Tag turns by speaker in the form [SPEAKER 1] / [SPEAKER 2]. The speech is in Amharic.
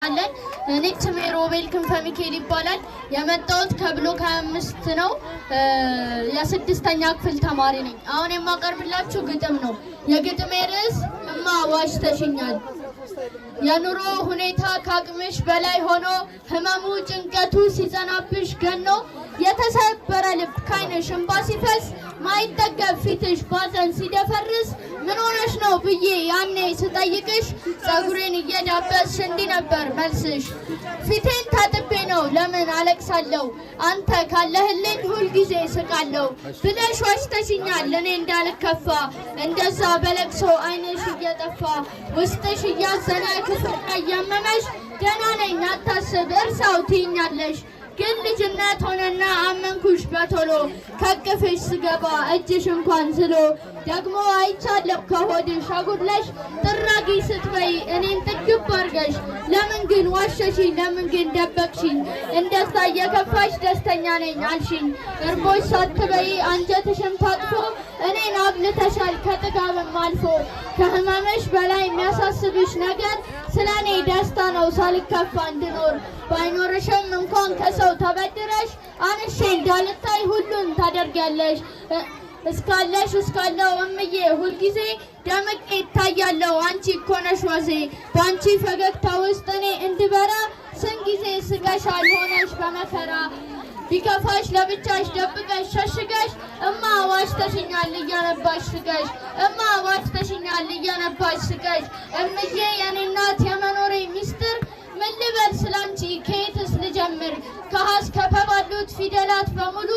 [SPEAKER 1] አለን። እኔ ስሜ ሮቤል ክንፈ ሚካኤል ይባላል። የመጣሁት ከብሎክ 25 ነው። የስድስተኛ ክፍል ተማሪ ነኝ። አሁን የማቀርብላችሁ ግጥም ነው። የግጥሜ ርዕስ እማ ዋሽተሽኛል። የኑሮ ሁኔታ ከአቅምሽ በላይ ሆኖ፣ ህመሙ ጭንቀቱ ሲጸናብሽ ገኖ፣ የተሰበረ ልብ ካይንሽ እንባ ሲፈስ፣ ማይጠገብ ፊትሽ ባዘን ሲደፈርስ፣ ምን ሆነሽ ነው ብዬ ያኔ ስጠይቅሽ፣ ጸጉሬን እየዳበስሽ እንዲህ ነበር መልስሽ። ፊቴን ታጥቤ ነው፣ ለምን አለቅሳለሁ? አንተ ካለህልኝ ሁልጊዜ ስቃለሁ ብለሽ ዋሽተሽኛል እኔ እንዳልከፋ። እንደዛ በለቅሶ አይንሽ እየጠፋ፣ ውስጥሽ እያዘነ፣ ክፉኛ እያመመሽ፣ ደህና ነኝ አታስብ እርሳው ትይኛለሽ። ግን ልጅነት ሆነና አመንኩሽ በቶሎ። ከቅፍሽ ስገባ እጅሽ እንኳን ዝሎ፣ ደግሞ አይቻለሁ ከሆድሽ አጉድለሽ ጥራጊ ስትበይ እኔን ጥግብ አርገሽ። ለምን ግን ዋሸሽኝ? ለምን ግን ደበቅሽኝ? እንደዛ እየከፋሽ ደስተኛ ነኝ አልሽኝ። እርቦሽ ሳትበይ አንጀትሽም ታጥፎ እኔን አብልተሻል ከጥጋብም አልፎ። ከህመምሽ በላይ የሚያሳስብሽ ነገር ስለ እኔ ደስታ ነው፣ ሳልከፋ እንድኖር። ባይኖርሽም እንኳን ከሰው ተበድረሽ አንሼ እንዳልታይ ሁሉን ታደርጊያለሽ። እስካለሽ እስካለው እምዬ ሁልጊዜ ደምቄ ይታያለሁ። አንቺ እኮ ነሽ ወዜ። በአንቺ ፈገግታ ውስጥ እኔ እንድበራ ስንት ጊዜ ስቀሻል ሆነሽ በመከራ። ቢከፋሽ ለብቻሽ ደብቀሽ ሸሽገሽ፣ እማ ዋሽተሽኛል እያነባሽ ስቀሽ፣ እማ ዋሽተሽኛል እያነባሽ ስቀሽ። እምዬ የኔ እናት፣ የመኖሬ ሚስጥር፣ ምን ልበል ስላንቺ? ከየትስ ልጀምር? ከሀ እስከ ፐ ባሉት ፊደላት በሙሉ።